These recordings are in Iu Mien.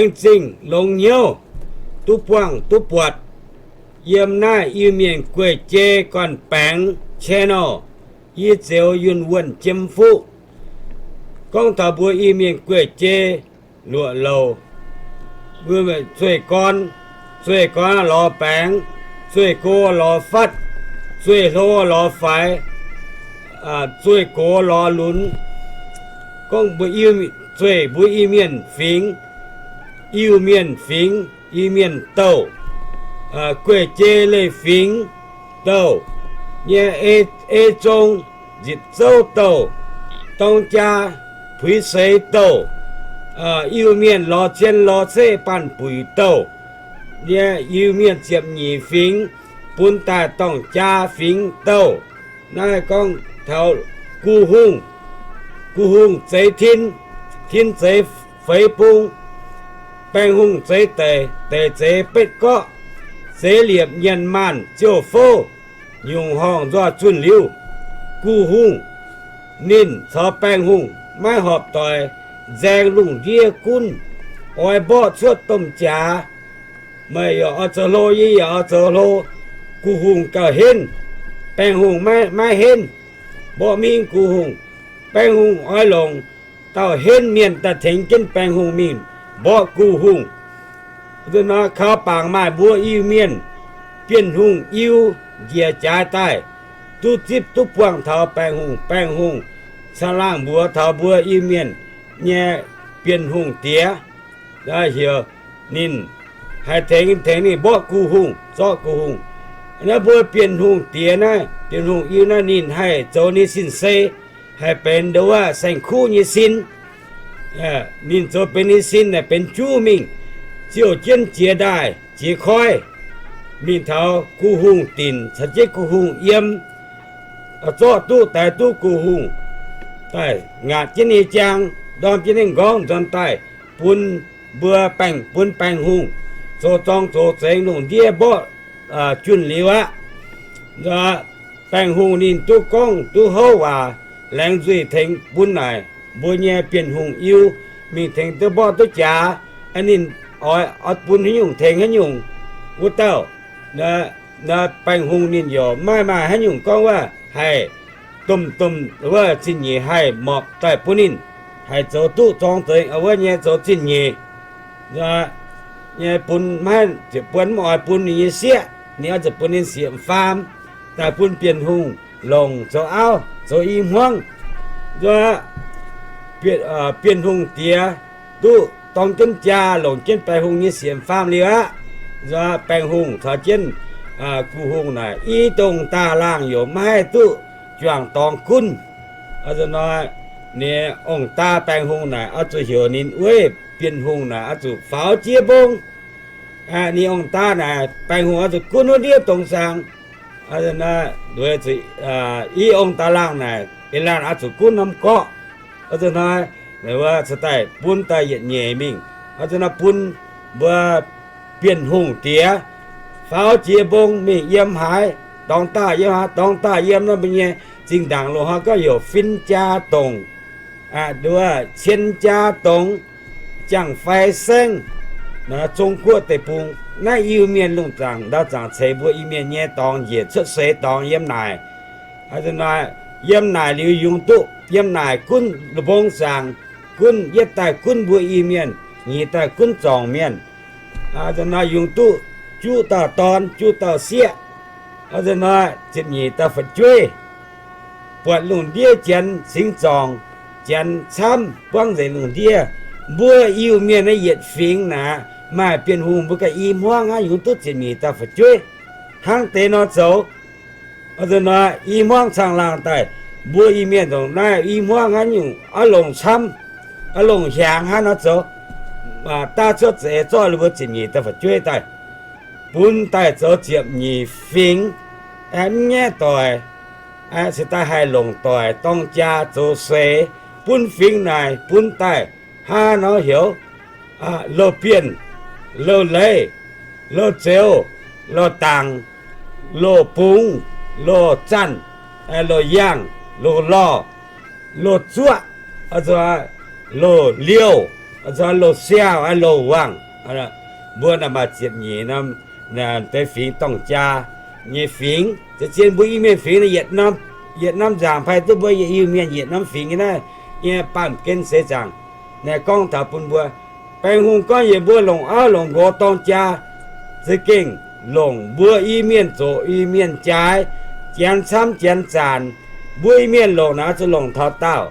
laengz zingh longx hnyouv duqv buangh duqv buatc yiem naaiv Iu-Mienh gueic jei gorn-baengx channel. Yie Zeuz Yunh Wuonh Jiem Fuqv gorngv taux mbuo Iu-Mienh gueic jei luoqc louc, zueih gorn, zueih gorn lorz baengx, zueih go lorz fatv, zueih hlo lorz faix, zueih gox lorz lunx. Gorngv mbuo, zueih mbuo Iu-Mienh fingx, Iu-Mienh fingx, Iu-Mienh douh, gueic jei leiz-fingx douh nyei, ei zong nzipc zouv douh, dorng jaa puix seix douh, Iu-Mienh lorz cien lorz ceqv baanh buic douh nyei, Iu-Mienh ziepc nyeic fingx bun daaih dorng jaa fingx douh. Naaiv gorngv taux Gu Hungh. Gu Hungh zeix tin, tin zeix feix bung. Baengh Hungh zeix deic, deic zeix betv gorqv. Zeix liepc nyanc maanh ziouc fouv, nyungc horngh nzoih zunh liuz. Gu Hungh ninh caux Baengh Hungh maiv horpc doic nzaeng lungh ndiev gunv, oix mborqv cuotv domh jaax. Meih yaac oix zoux hlo, yie yaac oix zoux hlo. Gu Hungh gauh henv, Baengh Hungh maiv, maiv henv. Mborqv mingh Gu Hungh, Baengh Hungh oix longc dauh henv mienh daaih tengx jienv Baengh Hungh mingh mborqv Gu Hungh. Nzunc nor kaux bangc maaih mbuo Iu-Mienh Bienh Hungh iu njiec jaaix daaih, duqv zipv duqv buangh taux Baengh Hungh. Baengh Hungh caangh laangh mbuox taux mbuo Iu-Mienh nyei Bienh Hungh diex, heuc ninh haih tengx, tengx ninh mborqv Gu Hungh, zorqv Gu Hungh. Naaiv mbuo Bienh Hungh diex naaiv, Bienh Hungh iu naaiv ninh haih zoux ninh sin-sei, haih benx nduov saeng-kuv nyei sin. Ninh zoux benx ninh sin naaic benx juv mingh, ziouc jienv jiex ndaaih jiex koiv mingh taux Gu Hungh dinc, caux jienv Gu Hungh yiem, zorqv duqv daix duqv Gu Hungh daaih ngaatc jienv nyei jaang, ndorm jienv ninh nqorngv nzuonx daaih bun mbuo baengh, bun Baengh Hungh zoux zorng zoux zengx lungh ndiev mborqv junh liuz aqv. Baengh Hungh ninh duqv gorngv duqv houv waac laengz nzuih tengx bun naaic mbuo nyei Bienh Hungh iu mingh tengx duqv mborqv duqv jaax. Ninh oix, oix bun haaix nyungc tengx haaix nyungc wuov dauh. Baengh Hungh ninh yaac maiv maaih haaix nyungc gorngv wuov haih domh, domh wuov zingh nyeic haih morpc daaih bun ninh haih zoux duqv zorng zengx wuov nyei zoux zingh nyeic nyei bun maiv ziepc buonc mv oix bun ninh nyei sieqv, ninh oix zuqc bun ninh sieqv faam daaih bun Bienh Hungh longc zoux auv zoux i hmuangv. Bienh Hungh diex duqv dorng jienv jaa longc jienv Baengh Hungh nyei sieqv faam liuz aqv. Baengh Hungh caux jienv Gu Hungh naaic i dongh daah laangh yaac maiv haih duqv juangc dorngx gunv. Nor ninh ong-daa Baengh Hungh naaic oix zuqc heuc ninh weiv Bienh Hungh naaic oix zuqc faaux jiex mbong. Ninh ong-daa naaic Baengh Hungh oix zuqc gunv wuov ndiev dongh saang. I ong-daa laangh naaic, ih laanh oix zuqc gunv norm gorqv. Nor, cingx daaih bun daaih yietc nyeic mingh. Nor bun mbuo Bienh Hungh diex faaux jiex mbong mingh yiem haaix dorngx daaih yiem haaix dorngx daaih yiem nor mbuo nyei zinh ndaangc loz-hnoi gorngv heuc fin jaa dongc, nduov cien jaa dongc, jangx fai saengv, Zong Guoqv deic-bung. Naaiv Iu-Mienh lungh zaangc ndau zaangc ceix mbuo Iu-Mienh nyei dorngx njiec cuotv seix dorngx yiem naaic. Yiem naaic liuz yungz duqv, yiem naaic gunv mbong zaangc, gunv yietv daaih gunv mbuo Iu-Mienh, nyeic daaih gunv zorngc mienh. Nor yungz duqv juqv dauh dorn, juqv dauh sieqv. Nor ziepc nyeic dauh fu'jueiv buatc lungh ndiev janx cingx zorngc, janx camv buangv nzengc lungh ndiev. Mbuo Iu-Mienh naaiv yietc fingx naaic maaih Bienh Hungh mbuo ganh i hmuangv aqv, yungz duqv ziepc nyeic dauh fu'jueiv hnangv deix nor zoux. Nor i hmuangv caangh laangh daaih, mbuo Iu-Mienh ndongc naaiv i hmuangv hnangv nyungc oix longc camv, oix longc hiaangx hnangv nor zoux. Daav cuotv za'eix zorqv mbuo ziepc nyeic dauh fu'jueiv daaih, bun daaih zoux ziepc nyeic fingx, aeqv, mv nyaiv doic, aeqv, cingx daaih haih longc doic dorng jaa zoux seix, bun fingx naaic bun daaih hnangv nor heuc, Loz-Bienh, Loz-Leiz, Loz-Zeuz, Loz-Dangc, Loz-Bungx, Loz-Zanh, Loz-Yangh, Loz-Lorh, Loz-Zuoqv, Loz-Liouh, Loz-siaauh, loz-wangh. Mbuo naaic maaih ziepc nyeic norm deix fingx dorng jaa nyei fingx. Zien mbuo Iu-Mienh fingx, yietc norm nzaangc paaiv duqv mbuo Iu-Mienh yietc norm fingx nyei naaiv nyei baamh gen seix zaangc. Naaiv gorngv taux bun mbuo, Baengh Hungh gorngv yietc mbuo longc auv longc nqox dorng jaa, za'gengh longc mbuo Iu-Mienh zoqc Iu-Mienh jaaix, janx camv janx zaanc. Mbuo Iu-Mienh longc naaic zuqc longc taux daauh.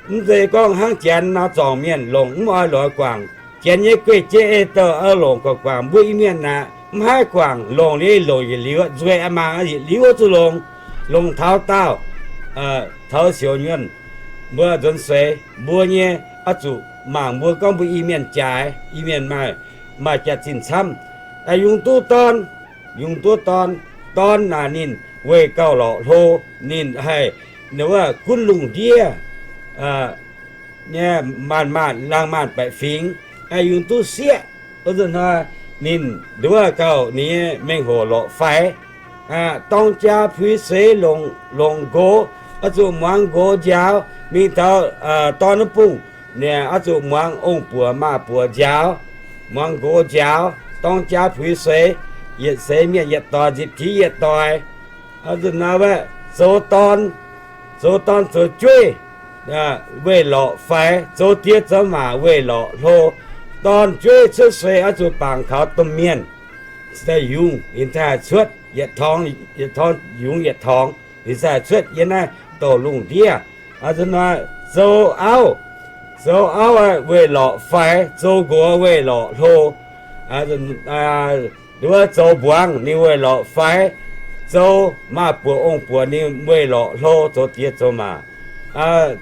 Mv zeiz gorngv hnangv janx nor zorngc mienh longc mv oix longc guangc. Janx nyei guei-jeiv ei douh oix longc guangc guangc, mbuo Iu-Mienh naaic mv haih guangc, longc liuz longc yietc liuz, nzueic aqv, mangc yietc liuz zuqc longc, longc taux daauh, taux siouc nyuonh. Mbuo nzuonx seix mbuo nyei oix zuqc mangc mbuo gorngv mbuo Iu-Mienh jaaix, Iu-Mienh maaih, maaih jaax-zinh camv. Yungz duqv dorn, yungz duqv dorn, dorn naaic ninh weih gauh lorqc hlo, ninh haih, wuov, gunv lungh ndiev nyei maanc maanc laangh maanc baeqc fingx, yungz duqv sieqv. Wuov zanc hnoi ninh nduov gauh ninh nyei mengh hoc lorqc faix, dorng jaa puix seix, longc nqox, oix zuqc muangx nqox njaaux. Mingh taux dorn wuov bungh, ninh oix zuqc muangx ong-buoc maaz-buoc njaaux, muangx nqox njaaux, dorng jaa puix seix, yietc seix mienh yietc doic, nzipc jiex yietc doic. Zoux dorn, zoux dorn zoux jueiv weih lorqc faix, zoux die zoux maac weih lorqc hlo. Dorn-jueiv cuotv seix oix zuqc bangc kaux domh mienh, daaih yungz ninh daaih cuotv yietc torngx, yietc torngx yungz yietc torngx, ninh daaih cuotv yiem naaiv douc lungh ndiev. Zoux auv, zoux auv weih lorqc faix, zoux nqox weih lorqc hlo. Wuov zoux mbuangz ninh weih lorqc faix, zoux maaz-buoc ong-buoc ninh weih lorqc hlo, zoux die zoux maac.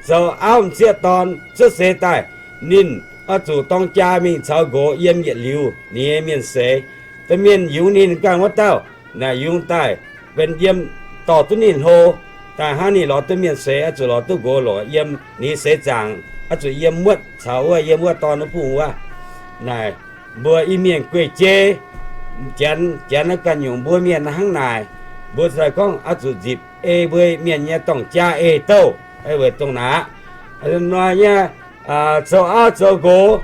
Zoux auv m'sieqv dorn cuotv seix daaih, ninh oix zuqc dorng jaa mingh caux nqox yiem yietc liuz ninh nyei mienh seix. Domh mienh yungz ninh ganh wuov dauh naaic yungz daaih benx yiem dorh duqv ninh hlo, daaih hnangv ninh lorz duqv mienh seix oix zuqc lorz duqv nqox longc yiem ninh seix zaangc, oix zuqc yiem muotv caux wuov, yiem wuov dorn wuov bungh wuov. Naaic mbuo Iu-Mienh guei-jeiv, janx, janx naaiv ganh nyungc mbuo mienh hnangv naaic, mbuo daaih gorngv oix zuqc nzipc ei mbuo mienh nyei dorng jaa ei douh, weic dongh naaic aqv. Nor nyei, zoux auv zoux nqox,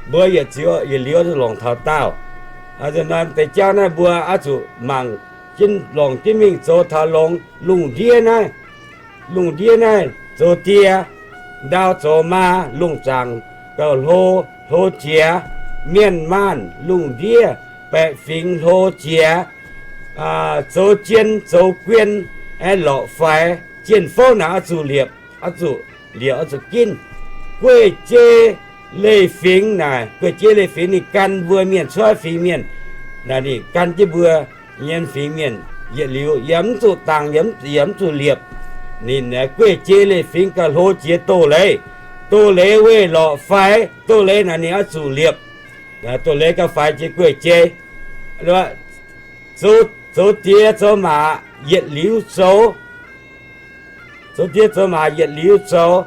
mbuo yietc ziouc yietc liuz zuqc longc taux daauh. Nor deix jauv naaiv mbuo oix zuqc mangc jienv longc jienv mingh zoux taux longx. Lungh ndiev naaiv, lungh ndiev naaiv zoux die, ndau zoux maa, lungh zaangc gauh hlo, hlo jiex. Mienh maanh lungh ndiev baeqc fingx hlo jiex. Zoux jien zoux guien, aeqv, lorqc faix, jien-fouv naaic oix zuqc liepc, oix zuqc liepc, oix zuqc ginv. Guei-jei leiz-fingx naaic, guei-jei leiz-fingx ninh gan mbuo mienh cuotv fingx mienh. Naaic ninh gan jienv mbuo nyei fingx mienh yietc liuz, yaac mv zuqc dangc, yaac mv zuqc liepc. Ninh guei-jei leiz-fingx gauh hlo jiex doz-leiz. Doz-leiz weih lorqc faix, doz-leiz naaic ninh oix zuqc liepc. Doz-leiz gauh faix jiex guei-jei. Zoux die zoux maac yietc liuz zoux. Zoux die zoux maac yietc liuz zoux.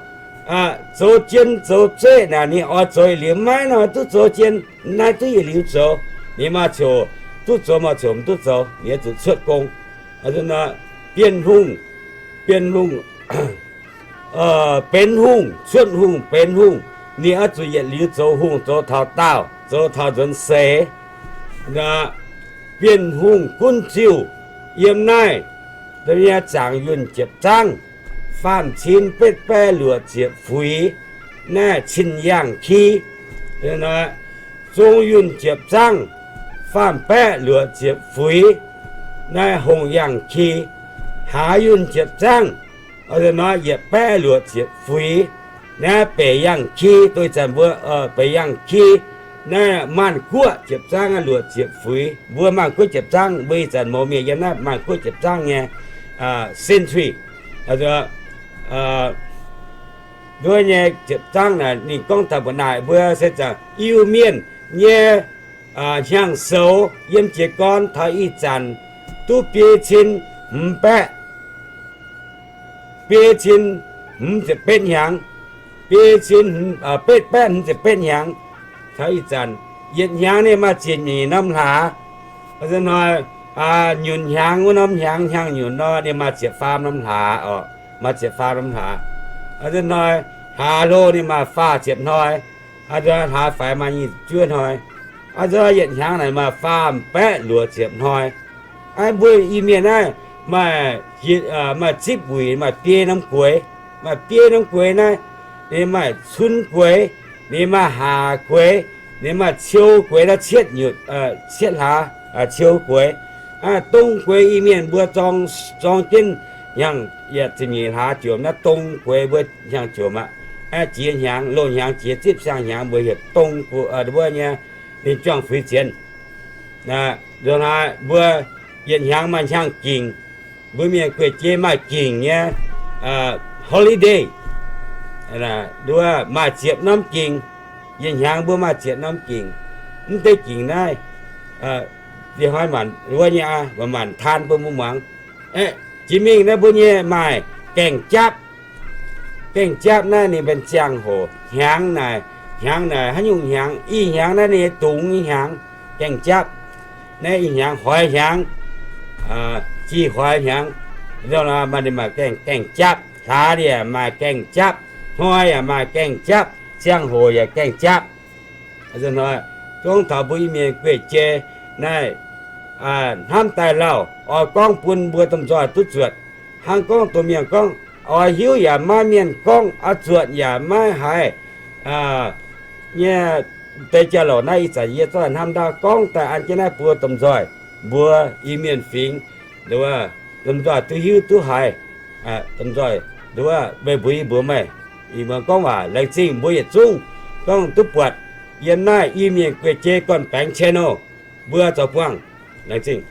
Zoux jien zoux zeqv naaic ninh oix zoux yietc liuz, maiv nor duqv zoux jien, naaiv duqv yietc liuz zoux. Ninh maaih ziouc duqv zoux, maaih ziouc mv duqv zoux, ninh oix zuqc cuotv gong. Bienh hungh, bienh hungh, benx hungh, cuotv hungh, benx hungh, ninh oix zuqc yietc liuz zoux hungh, zoux taux daauh, zoux taux nzuonx seix. Bienh hungh gunv ziuh yiem naaiv, nyei zaangc yunh jiepc zangv, faam cin betv baeqv luoqc ziepc fuix, naaiv cin yangh ki. Zong yunh jiepc zangv, faam baeqv luoqc ziepc fuix, naaiv hongh yangh ki. Haaz yunh jiepc zangv, nor yietc baeqv luoqc ziepc fuix, naaiv beic yangh ki. Doix zanc mbuo beic yangh ki, naaiv maanh guoqv jiepc zangv luoqc ziepc fuix. Mbuo maanh guoqv jiepc zangv, mbuo ih zanc mouz mienh yiem naaiv maanh guoqv jiepc zangv nyei century. Nduov nyei jiepc zangv naaic ninh gorngv taux mbuo naaic, mbuo se zanc Iu-Mienh nyei hnyangx-soux yiem jiez gorn taux ih zanc duqv biei cin hmz baeqv, biei cin hmz ziepc betv hnyangx, biei cin betv baeqv hmz ziepc betv hnyangx. Taux ih zanc yietc hnyangx ninh maaih ziepc nyeic norm hlaax. Hnoi nyunc hnyangx wuov norm hnyangx hnyangx-nyunc nor ninh maaih ziepc faam norm hlaax oc, maaih ziepc faam norm hlaax. Hnoi hlaax hlo ninh maaih faah ziepc hnoi. Hlaax faix maaih nyic juov hnoi. Aa, nzunc yietc hnyangx naaic maaih faam baeqv luoqc ziepc hnoi. Aa, mbuo Iu-Mienh naaiv maaih, maaih zipv wuic, maaih biei norm gueix. Maaih biei norm gueix naaiv, ninh maaih cun gueix, ninh maaih haac gueix, ninh maaih ciou gueix, naaiv cietv nyutc, cietv hlaax, ciou gueix. Dong gueix Iu-Mienh mbuo zorng jienv hnyangx yietc ziepc nyeic hlaax jomc, naaiv dong gueix mbuo hnyangx jomc aqv. Jiex hnyangx, loz-hnyangx jiex zipv siang-hnyangx mbuo heuc dong gueix, wuov nyei, ninh juangc fuix zienx. Nzunc naaiv mbuo yietc hnyangx maaih hnyangx-gingc. Mbuo Mienh gueic jei maaih gingc nyei holiday. Nduov maaih ziepc norm gingc. Yietc hnyangx mbuo maaih ziepc norm gingc. Mv deix gingc naaiv, ih hnoi maanc wuov nyei aqv, maanc taan bun mbuo muangx. Jiex mingh naaiv mbuo nyei maaih gaengh japv. Gaengh japv naaiv ninh benx ziangh hoc hnyangx naaic, hnyangx naaic haaix nyungc hnyangx, ih hnyangx naaiv ninh nyei dungz nyei hnyangx, gaengh japv. Naaiv ih hnyangx hoix hnyangx, jih hoix hnyangx, maaih ninh maaih gaengh, gaengh japv. Hlaax yaac maaih gaengh japv, hnoi yaac maaih gaengh japv, ziangh hoc yaac gaengh japv. Gorngv taux mbuo Iu-Mienh gueic jei naaiv, hnamv daaih lauh oix gorngv bun mbuo domh nzoih duqv zuotc. Hnangv gorngv domh mienh gorngv, oix hiuv yaac maiv mienh gorngv, oix zuotc yaac maiv haiz nyei. Deix jauv-louc naaiv ih zanc yie zorqv hnamv ndaauv gorngv daaih an jienv naaiv bun domh nzoih, mbuo Iu-Mienh fingx, domh nzoih duqv hiuv duqv haiz, domh nzoih, nduov meih mbuo, yie mbuox meih, ih muonz gorngv waac laengz zingh mbuo yietc zungv gorngv duqv buatc yiem naaiv Iu-Mienh gueic jei gorn-baengx channel, mbuo zoux buangh. Laengz zingh.